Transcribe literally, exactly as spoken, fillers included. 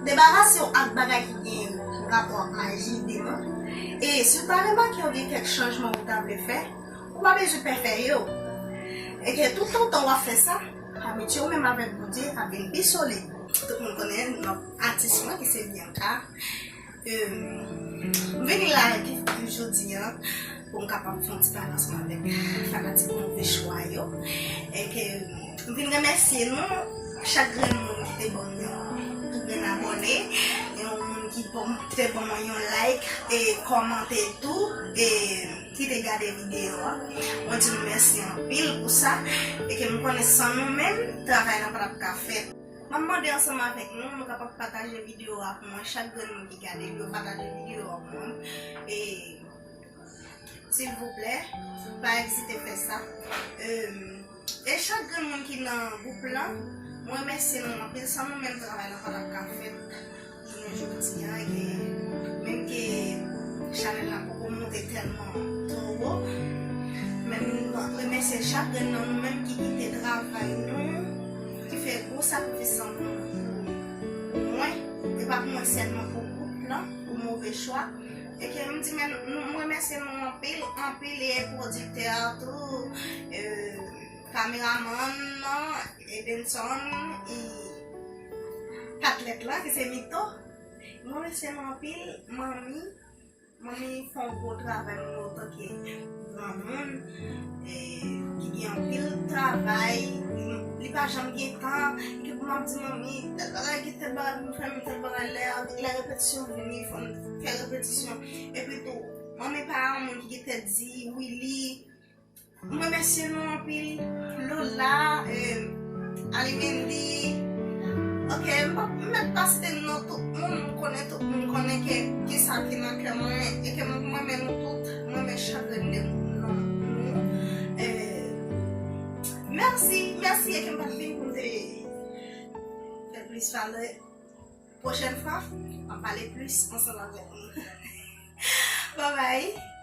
Debarase w ak bagay ki gen rapò ak maji, demon. E si w ta remake w gen kèk chanjman ou ta vle fè, ou pa bezwen pè fè yo. E ke toutotan w ap fè sa, abitye w menm avèk Bondye ap vin pi solid. Tout moun konnen non atis mwen ki se Bianca. M vini la jodi a pou m kapab fè yon ti pale ansanm avèk fanatik Move Chwa yo. E ke m vin remèsye nou, chak grenn moun ki te ban m yon, yon grenn abòne, yon moun ki ban m, te ban mwen yon like e kòmante tou, e ki te gade videyo a. Mwen di nou mèsi anpil pou sa, e ke m konnen san nou menm, travay la pa t ap ka fèt. M ap mande ansanm avèk nou, nou kapab pataje videyo a pou mwen, chak grenn moun ki gade l, yo pataje videyo a pou mwen. E silvouplè, pa ezite fè sa. E chak grenn moun ki nan gwoup lan, mwen remèsye nou anpil. San nou menm, travay lan pa t ap ka fèt jounen jodi a, ke menm ke chanèl la poko monte tèlman two wo, men m remèsye chak grenn nan nou menm ki kite travay nou, ki fè gwo sakrifis lan pou mwen. E pa pou mwen sèlman, pou gwoup lan, pou Move Chwa. E ke m di men, m remèsye nou anpil, anpil, e pwodiktè a tou, e kameramann nan, Edenson, e patlèt lan, ki se Mito. M remèsye nou anpil, manmi. Manmi fè yon gwo travay, manmi antanke granmoun, e ki gen anpil travay, li pa janm gen tan, ki pou m ap di manmi, tèl bagay, gen tèl bagay pou m fè, men tèl bagay, lè, lè repetisyon vini, fò n fè repetisyon. Epi tou, manmi pa yon moun ki gen tèt di, Willy, m remèsye nou anpil, Lola, e Alimendi. Ok, m p ap, m mèt pa site non tout moun, m konnen tout moun konnen ke kisa ki nan kè mwen, e ke m renmen nou tout, m renmen chak grenn de moun nan nou. E mèsi, mèsi, e ke m pa t vin pou m te fè plis pale. Pwochèn fwa, m ap pale plis ansanm avèk nou. Bye bye.